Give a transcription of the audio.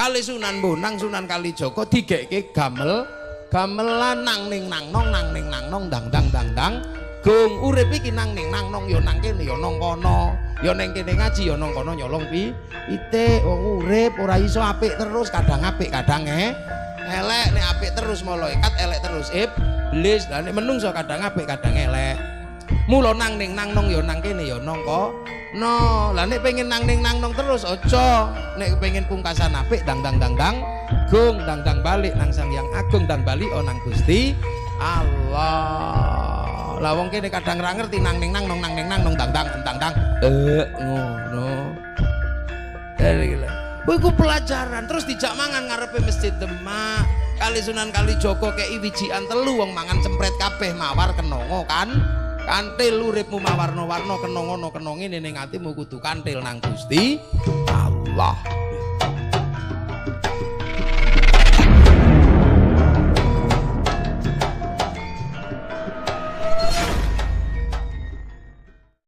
Kali Sunan Bonang, Sunan Kalijaga digekke gamel gamelan nang ning nang nong nang ning nang nong dang dang dang dang gung. Urip iki nang ning nang nong ya nang kene ya nang kono, ya ning kene ngaji ya nang kono nyolong pitik. Wong urip ora iso apik terus, kadang apik kadang elek. Nek apik terus malaikat, elek terus iblis. Lah nek menungso kadang apik kadang elek. Mula nang ning nang nong ya nang kene ya nang kono. Lah nek pengen nang ning nang nong terus aja. Nek pengen pungkasan apik dang dang dang dang gung, dang dang balik nang Sang Hyang Agung, dang balik nang Gusti Allah. Lah wong kene kadang ra ngerti nang ning nang nong nang ning nang nong dang dang dang dang ngono. Gila. Iku pelajaran. Terus dijak mangan ngarepe Masjid Demak. Kali Sunan Kalijaga kei wijikan telu, wong mangan cempret kabeh mawar kenongo kan. Kantil uripmu mawarna-warna kenongono kenongi ning atimu kudu kantil nang Gusti Allah.